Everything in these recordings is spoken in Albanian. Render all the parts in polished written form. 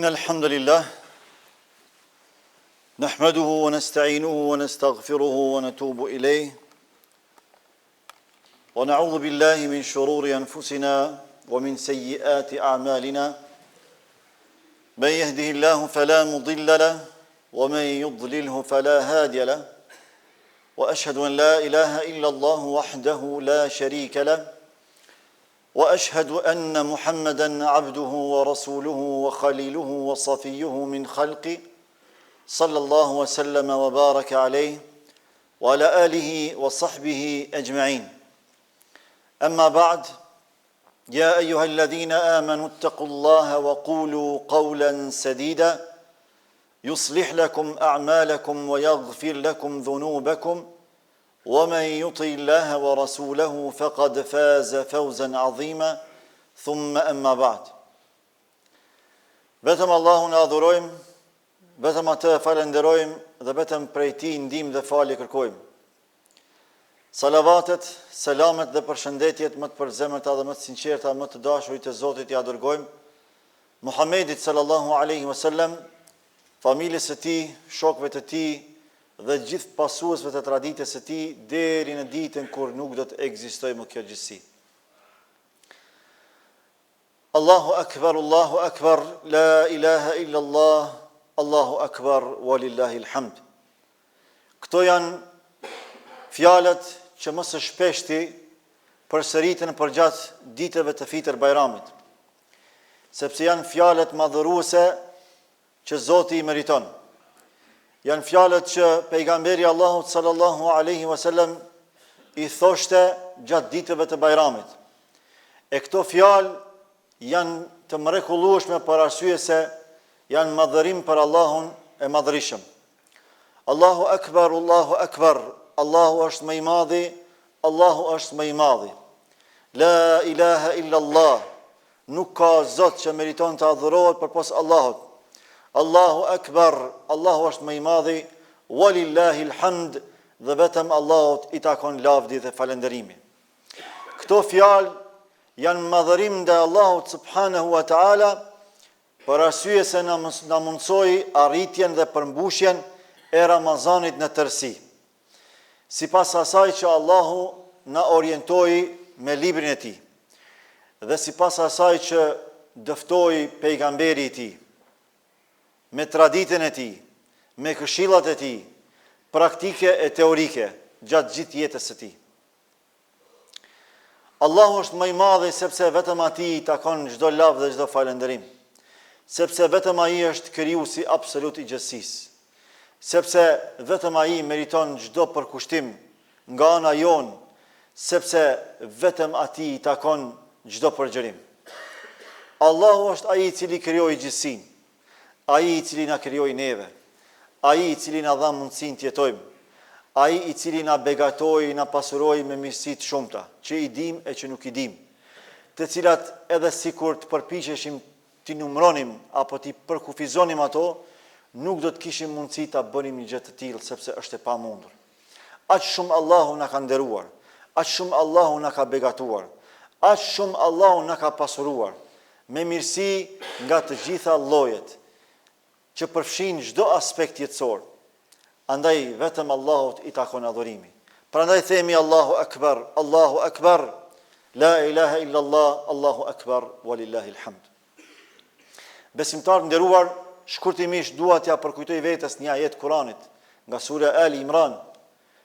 الحمد لله نحمده ونستعينه ونستغفره ونتوب إليه ونعوذ بالله من شرور أنفسنا ومن سيئات أعمالنا من يهده الله فلا مضل له ومن يضلله فلا هادي له وأشهد أن لا إله إلا الله وحده لا شريك له واشهد ان محمدا عبده ورسوله وخليله وصفيه من خلقه صلى الله وسلم وبارك عليه وعلى اله وصحبه اجمعين اما بعد يا ايها الذين امنوا اتقوا الله وقولوا قولا سديدا يصلح لكم اعمالكم ويغفر لكم ذنوبكم ومن يطع الله ورسوله فقد فاز فوزا عظيما ثم أما بعد Vetëm Allahun e adhurojmë, vetëm atë e falënderojmë dhe vetëm prej tij ndihmë dhe falje kërkojmë. Salavatet, selamet dhe përshëndetjet më të përzemërta dhe më të sinqerta, më të dashurit të Zotit ia dërgojmë Muhammedit sallallahu alaihi wasallam, familjes së tij, shokëve të tij dhe gjithë pasuesve të traditës së tij deri në ditën kur nuk do të ekzistojë më kjo gjithësi. Allahu akbar, Allahu akbar, la ilaha illa Allah, Allahu akbar, walillahil hamd. Këto janë fjalët që më së shpeshti përsëriten përgjatë ditëve të Fitër Bajramit, sepse janë fjalët madhëruese që Zoti i meriton. Janë fjalët që pejgamberi i Allahut sallallahu alaihi wasallam i thoshte gjatë ditëve të Bajramit. E këto fjalë janë të mrekullueshme për arsye se janë madhërim për Allahun e madhërishëm. Allahu Akbar, Allahu Akbar, Allahu është më i madhi, Allahu është më i madhi. La ilaha illa Allah, nuk ka zot që meriton të adhurohet përpos Allahut. Allahu Akbar, Allahu është më i madhi, walillahi alhamd dhe vetëm Allahut i takon lavdi dhe falënderimi. Këto fjalë janë madhërim ndaj Allahut subhanahu wa taala Për arsye se na na mundësoi arritjen dhe përmbushjen e Ramazanit në tërësi, sipas asaj që Allahu na orientoi me librin e Tij dhe sipas asaj që dëftoi Pejgamberi i Tij, me traditën e tij, me këshillat e tij, praktike e teorike, gjatë gjithë jetës së tij. Allahu është më i madhi sepse vetëm atij i takon çdo lavd dhe çdo falënderim. Sepse vetëm ai është krijuesi absolut i gjithësisë. Sepse vetëm ai meriton çdo përkushtim nga ana jonë, sepse vetëm atij i takon çdo përgjërim. Allahu është ai i cili krijoi gjithësinë. Ai i cili na krijoi neve, Ai i cili na dha mundësinë të jetojmë, Ai i cili na begatoi, na pasuroi me mirësi të shumta, që i dimë e që nuk i dimë, të cilat edhe sikur të përpiqeshim t'i numëronim apo t'i përkufizonim ato, nuk do të kishim mundësi ta bënim një gjë të tillë sepse është e pamundur. Aq shumë Allahu na ka nderuar, aq shumë Allahu na ka begatuar, aq shumë Allahu na ka pasuruar me mirësi nga të gjitha llojet, që përfshijnë çdo aspekt jetësor. Andaj vetëm Allahut i takon adhurimi. Prandaj themi Allahu Akbar, Allahu Akbar, la ilaha illa Allah, Allahu Akbar, walillahil hamd. Besimtarë të nderuar, shkurtimisht dua t'ia përkujtoj vetes një ajet Kuranit, nga surja Ali Imran,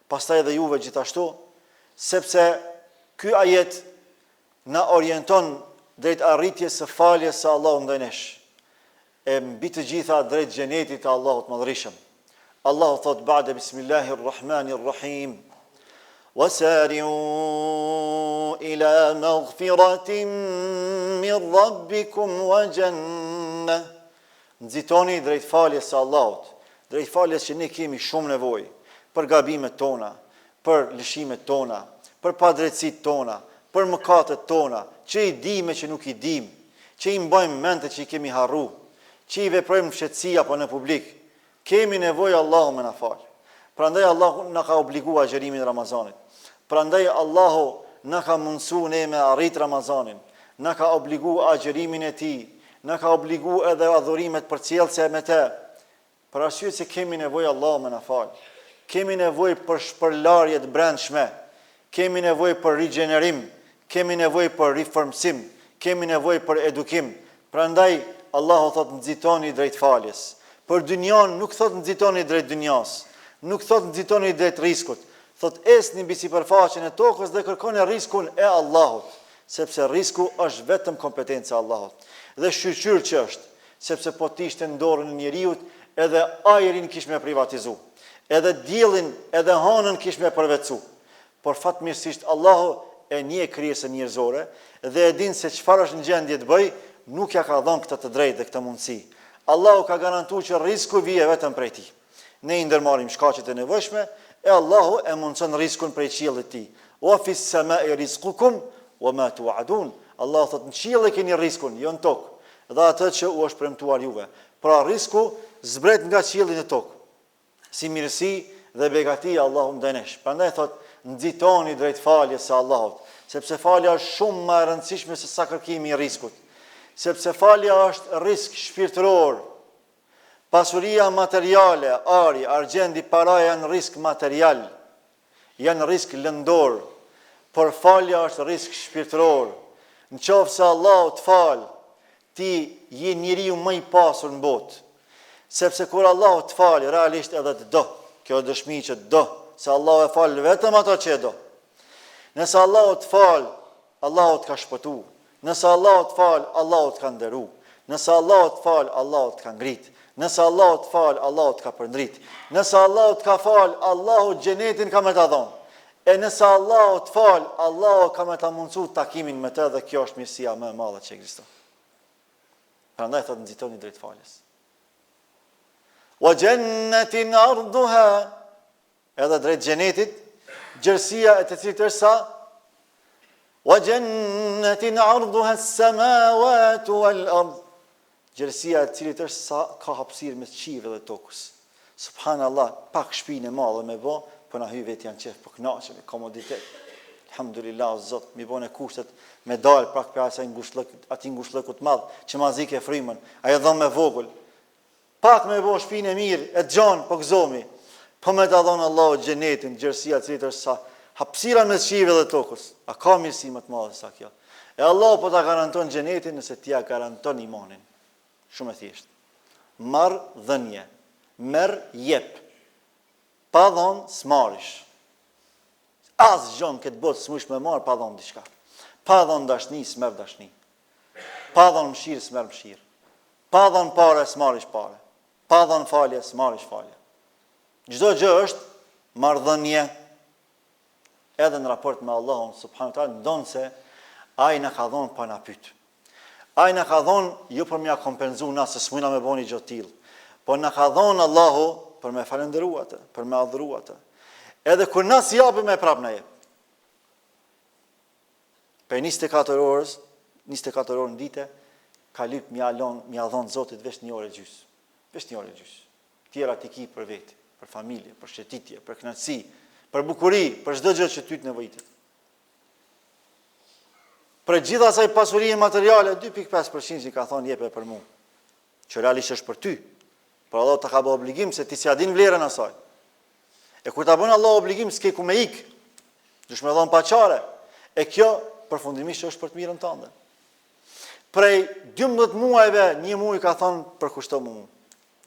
pastaj edhe juve gjithashtu, sepse ky ajet na orienton drejt arritjes së faljes së Allahut ndaj nesh, e mbi të gjitha drejt xhenetit të Allahut të Madhërishëm. Allahu thotë ba'de bismillahir rahmanir rahim Wasari'u ila maghfiratin min rabbikum wa jannah Nxitoni drejt faljes së Allahut, drejt faljes që ne kemi shumë nevojë për gabimet tona, për lëshimet tona, për padrejtësitë tona, për mëkatet tona, që i dimë e që nuk i dimë, që i mbajmë mend e që i kemi harru, që i veprojmë në fshehtësi apo në publik, Kemi nevojë Allahu me na fal. Prandaj Allahu na ka obligu agjërimin e Ramazanit. Prandaj Allahu na ka mundësu ne me arrit Ramazanin, na ka obligu agjërimin e tij, Na ka obligu edhe adhurimet përcjellëse me të, për arsye se kemi nevojë Allahu me na fal. Kemi nevojë për shpërlarje të brendshme, kemi nevojë për rigjenerim, kemi nevojë për riformësim, kemi nevojë për edukim. Prandaj Allahu thotë nxitoni drejt faljes. Për dynjanë nuk thotë nxitoni drejt dynjasë, nuk thotë nxitoni drejt riskut. Thotë ecni mbi sipërfaqen e tokës dhe kërkoni riskun e Allahut, sepse risku është vetëm kompetenca e Allahut. Dhe shyqyr që është, sepse po të ishte në dorën e njeriut, edhe ajrin kish me privatizu, edhe diellin, edhe hanën kish me përvetësu. Por fatmirësisht Allahu e njeh krijesën njerëzore dhe e din se çfarë është në gjendje të bëjë, nuk ja ka dhënë këtë të drejtë dhe këtë mundësi. Allahu ka garantu që rrisku vije vetëm prej Tij. Ne i ndërmarrim shkaqet e nevojshme e Allahu e mundëson rriskun prej qiellit të Tij. Wa fis samai rizqukum wa ma tu'adun. Allahu thotë në qiell e keni rriskun, jo në tokë, dhe atë që u është premtuar juve. Pra rrisku zbret nga qielli në tokë. si mirësi dhe begati e Allahut ndaj nesh. Prandaj thotë, nxitoni drejt faljes së Allahut, sepse falja është shumë më e rëndësishme se sa kërkimi i rriskut. Sepse falja është rrisk shpirtëror. Pasuria materiale, ari, argjendi, paraja janë rrisk material. Janë rrisk lëndor, por falja është rrisk shpirtëror. Në qoftë se Allahu të fal, ti je njeriu më i pasur në botë. Sepse kur Allahu të fal, realisht edhe të do. Kjo është dëshmi që të do, se Allahu e fal vetëm ato që e do. Nëse Allahu të fal, Allahu të ka shpëtu. Nëse Allahu të fal, Allahu të ka nderu. Nëse Allahu të fal, Allahu të ka ngrit. Nëse Allahu të fal, Allahu të ka përndrit. Nëse Allahu të ka fal, Allahu xhenetin ka me ta dhon. E nëse Allahu të fal, Allahu ka me ta mundësu takimin me të dhe kjo është mirësia më e madhe që ekziston. Prandaj thotë nxitoni drejt faljes. Wa jannatin arduha Edhe drejt xhenetit, gjerësia e të cilit është sa Wa jannatin 'arduha as-samawati wal-ard. Gjerësia e të cilit është sa ka hapësirë mes qiejve dhe tokës. Subhanallah, pak shpinë e madhe me bo, po na hy vetja në qejf, po kënaqemi, komoditet. Alhamdulillah, o Zot, m'i bone kushtet me dal pak prej asaj ngushllëk, atij ngushllëkut të madh që ma zike frymën. Ajo dhomë e vogël, Pak me bo shpinë e mirë e të gjonë po gëzomi, po me ta dhonë Allahu xhenetin, gjerësia e cilit është sa hapësira mes qiejve dhe tokës. A ka mirësi më të madhe sa kjo? E Allahu po ta garanton xhenetin nëse ti ja garanton imanin. Shumë e thjeshtë. Marrëdhënie. Merr jep. Pa dhonë s'marrish. Asgjë në këtë botë s'mujsh me marr pa dhonë diçka. Pa dhonë dashni s'merr dashni. Pa dhonë mëshirë s'merr mëshirë. Pa dhënë pare s'marrish pare. Pa dhënë falje s'marrish falje. Çdo gjë është marrëdhënie edhe në raport me Allahun subhanahu teala, ndonëse ai na ka dhënë pa na pyet. Ai na ka dhënë jo për me ja kompenzu na se s'mujna me bo ni gjë të tillë, po na ka dhënë Allahu për me falënderu atë, për me adhuru atë. Edhe kur na s'i japim ai prap na jep. Prej 24 orës, 24 orë në ditë, ka lyp m'ja lon, m'ja dhon Zotit veç një orë e gjys. Veç një orë e gjys. Tjerat i ki për veti, për familje, për shëtitje, për kënaqësi, për bukuri, për çdo gjë që ty të nevojitet. Prej gjithë asaj pasurie materiale, 2.5% që ka thonë jepe për mu, që realisht është për ty, por Allahu ta ka bë obligim se ti s'ja din vlerën asaj. E kur ta bën Allahu obligim, s'ke ku me ik. Duhesh me dhon pa qare. E kjo përfundimisht është për të mirën tënde. Prej 12 muajve, një muaj ka thonë përkushtomu mu.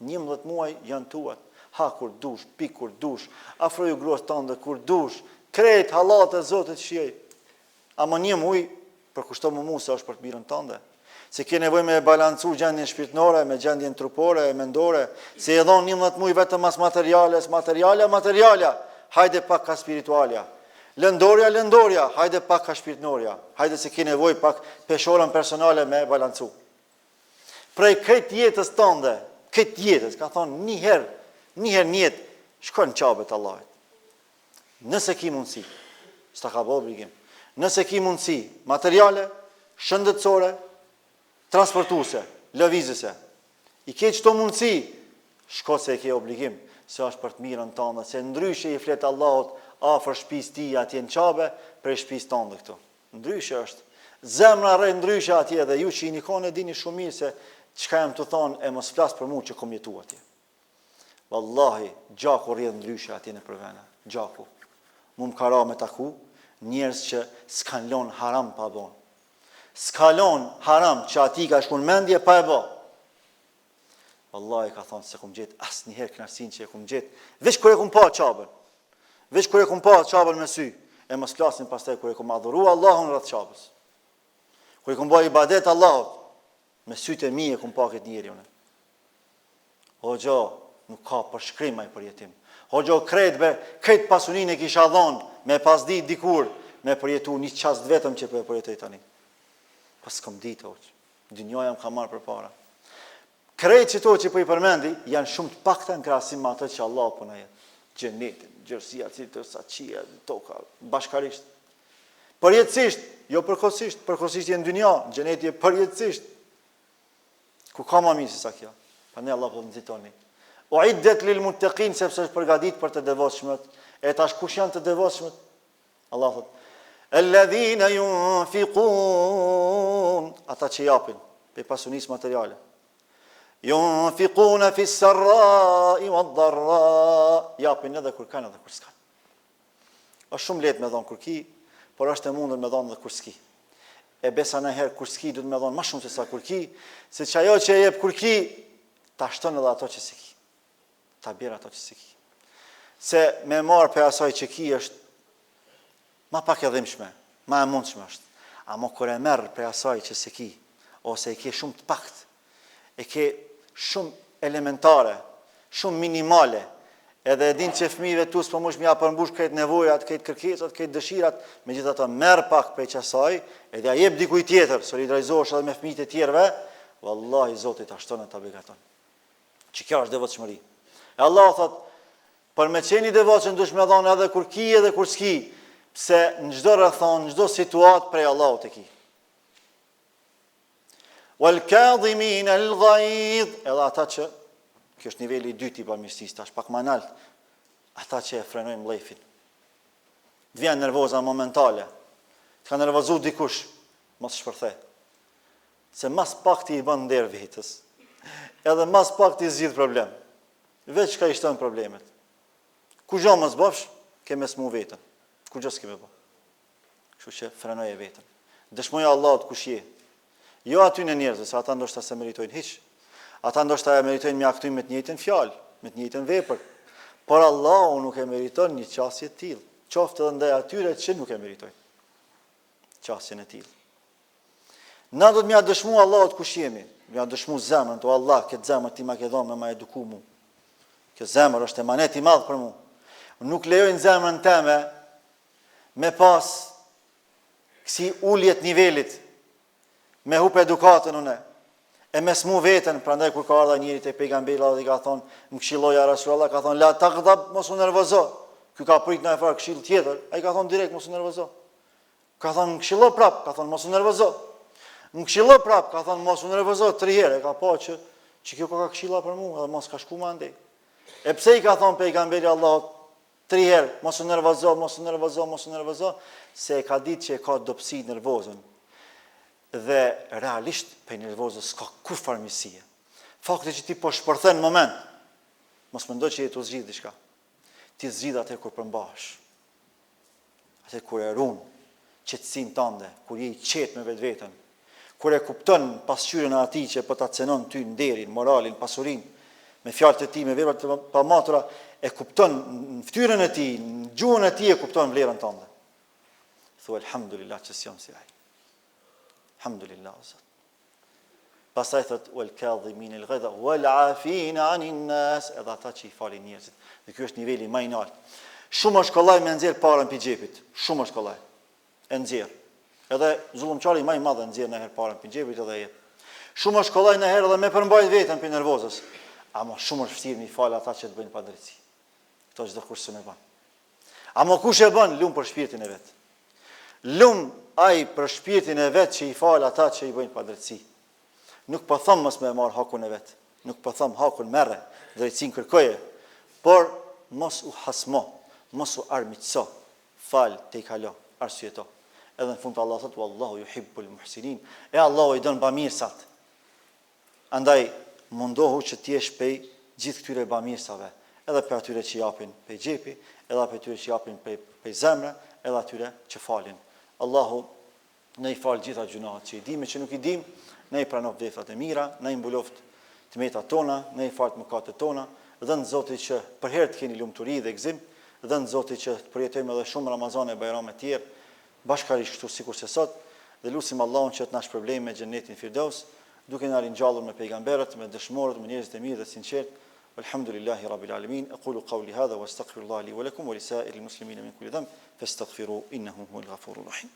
11 muaj janë tuat. Ha kur dush, pi kur dush, afroju gruas tënde kur dush, krejt hallallat e Zotit shijoj. Ama një muj përkushtomu mu se është për të mirën tënde. Se ke nevojë me balancu gjendjen shpirtnore me gjendjen trupore e mendore, se je dhonë 11 muj vetëm mas materiales, materialja, materialja, hajde pak ka spiritualja. Lëndorja, lëndorja, hajde pak ka shpirtnorja. Hajde se ke nevojë pak peshorën personale me balancu. Prej krejt jetës tënde, krejt jetës, ka thonë një herë, një herë në jetë, shko në Qabe të Allahit. Nëse ki mundësi, s'ta ka bo obligim. Nëse ki mundësi materiale, shëndetësore, transportuese, lëvizëse, i ke qëto mundësi, shko se e ke obligim, se është për të mirën tënde, se ndryshe i flet Allahut afër shtëpisë tij atje në Qabe, prej shtëpisë tënde këtu. Ndryshe është. Zemra rreh ndryshe atje dhe ju që jeni konë e dini shumë mirë se çka jam tu thonë e mos flas për mu që kom jetu atje. Vallahi, gjaku rrjedh ndryshe atje nëpër vene. Gjaku. Mu më ka ra me taku njerëz që s'kan lon haram pa bo. S'ka lon haram që atij i ka shku në mendje pa e bo. Vallahi ka thonë s'e kum gjetë asnjëherë kënaqësinë që e kum gjetë, veç kur e kum pa Qabën. Veç kur e kum pa Qabën me sy, e mos flasim pastaj kur e kum adhuru Allahun rreth Qabës. Kur i kum bo ibadet Allahut, me sytë e mi e kum pa këtë njeri unë. Hoxho, nuk ka përshkrim ai përjetim. Hoxho, krejt be, krejt pasuninë e kisha dhonë, me pas ditë dikur, me përjetu një çast vetëm që po e përjetoj tani. Po s'kom ditë, hoxhë. Dynjaja më ka marrë përpara. Krejt qëto që po i përmendi, janë shumë të pakta në krahasim me atë që Allahu po na jep. Xhenetin, gjerësia e cilit është sa qiejt e toka, bashkarisht. Përjetësisht, jo përkohësisht, përkohësisht je në dynja, xheneti je përjetësisht. Ku ka ma mirë se sa kjo? Prandaj Allahu po nxitoni. Uiddet lil muttaqin sepse është përgatit për të devotshmët. E tash kush janë të devotshmët? Allah thot, Alladhina yunfiqun, ata që japin prej pasunisë materiale. Yunfiquna fi sarra'i wad-dharra, japin edhe kur kanë edhe kur s'kan. Është shumë lehtë me dhon kur ki, por është e mundur me dhon edhe kur s'ki. E besa najherë kur s'ki duhet me dhon më shumë se sa kur ki, se qajo që e jep kur ki, ta shton edhe ato që s'ki. Ta bjer ato që s'i ki. Se me marrë prej asaj që ki është ma pak e dhimbshme, ma e mundshme është. Amo kur e merr prej asaj që s'e ki, ose e ke shumë të pakt, e ke shumë elementare, shumë minimale, edhe e din që fëmijëve tu s'po mush me ja përmbush krejt nevojat, krejt kërkesat, krejt dëshirat, megjithatë merr pak prej qasaj, edhe ja jep dikujt tjetër, solidarizohesh edhe me fëmijët e tjerëve, vallahi Zoti ta shton e ta begaton. Që kjo është devotshmëri. E Allahu thot, për me qenë i devotshëm duhesh me dhonë edhe kur ki edhe kur s'ki, pse në çdo rrethanë, në çdo situatë prej Allahut e ki. Wal kadhimin al ghaidh, edhe ata që kjo është niveli i dytë i bamirësisë, tash pak më nalt, ata që e frenojnë mllefin. Të vjen nervoza momentale. Të ka nervozu dikush, mos shpërthe. Se ma s'pakti i bën nder vetes. Edhe ma s'pakti zgjidh problem. Veç çka i shton problemet. Kurgjo mos bëfsh, ke me smu veten. Kurgjo s'ke me bë. Kështu që frenoje veten. Dëshmoja Allahut kush je. Jo atyne njerëzve, se ata ndoshta s'e meritojnë hiç. Ata ndoshta e meritojnë me ia kthy me të njëjtën fjalë, me të njëjtën vepër. Por Allahu nuk e meriton një qasje të tillë, qoftë edhe ndaj atyre që nuk e meritojnë. Qasjen e tillë. Na do të me ia dëshmu Allahut kush jemi, me ia dëshmu zemrën, o Allah, këtë zemër ti ma ke dhonë me ma eduku mu. Kjo zemër është emanet i madh për mu. Nuk lejoj në zemrën teme me pas kësi ulje të nivelit, me hup edukatën une, e me smu veten, prandaj kur ka ardh njëri te pejgamberi dhe i ka thonë, më këshillo ja Rasulullah, ka thonë, la tagdab, mos u nervozo. Ky ka prit naj farë këshillë tjetër, ai ka thonë direkt, mos u nervozo. Ka thonë, më këshillo prap, ka thonë, mos u nervozo. Më këshillo prap, ka thonë, mos u nervozo, tri herë, e ka pa që, që kjo ka këshilla për mu, edhe mos ka shku ma andej. E pse i ka thonë pejgamberi Allahut, tri herë, mos u nervozo, mos u nervozo, mos u nervozo, se e ka ditë që e ka dobësi nervozën. Dhe realisht, prej nervozës, s'ka kurrfarë mirësie. Fakti që ti po shpërthen në moment, mos mendo që je tu zgjidh diçka. Ti zgjidh atë kur përmbahesh. Atë kur e run qetësinë tënde, kur je i qetë me vetveten, kur e kupton pasqyrën e atij që po ta cenon ty nderin, moralin, pasurinë, me fjalët e tij, me veprat e pamatura, e kupton në fytyrën e tij, në gjuhën e tij e kupton vlerën tënde. Thu elhamdulillah që s'jam si ai. Alhamdulillah, Zot. Pastaj thot wal kadhimin al ghaidha wal afin anin nas, edhe ata që i falin njerëzit. Dhe ky është niveli më i lartë. Shumë është kollaj me nxjerr parën pi xhepit, shumë është kollaj. E nxjerr. Edhe zullumqari më i madh e nxjerr najherë parën pi xhepit edhe e jep. Shumë është kollaj najherë edhe me përmbajt veten pi nervozës. Ama shumë është vështirë me i fal ata që të bëjnë padrejtësi. Këto çdokush s'e bën. Ama kush e bën, lum për shpirtin e vet. Lum ai për shpirtin e vet që i fal ata që i bëjnë padrejtësi. Nuk po them mos me e marr hakun e vet. Nuk po them hakun merre, drejtësinë kërkoje, por mos u hasmo, mos u armiqëso, fal, tejkalo, arsyeto. Edhe në fund Allahu thotë wallahu yuhibbul muhsinin. E Allahu i don bamirësat. Andaj mundohu që të jesh pej gjithë këtyre bamirësave, edhe prej atyre që japin pej xhepi, edhe prej atyre që japin pej pej zemre, edhe atyre që falin. Allahu na i faltë gjitha gjynahet që i dimë e që nuk i dimë, na i pranoftë veprat e mira, na i mbuloftë të metat tona, na i faltë mëkatet tona, dhëntë Zoti që përherë të keni lumturi dhe gëzim, dhëntë Zoti që të përjetojmë edhe shumë Ramazane e Bajrame tjerë, bashkarisht kështu sikurse sot, dhe lusim Allahun që të na shpërblejë me Xhennetin Firdeus, duke na ringjallur me pejgamberët, me dëshmorët, me njerëzit e mirë dhe të sinqertë, Walhamdulillahi Rabbil Alamin, aqulu qawli hadha wa astaghfirullaha li wa lakum wa li sa'iril muslimina min kulli dhanb, fastaghfiruhu innahu huwal ghafurur rahim.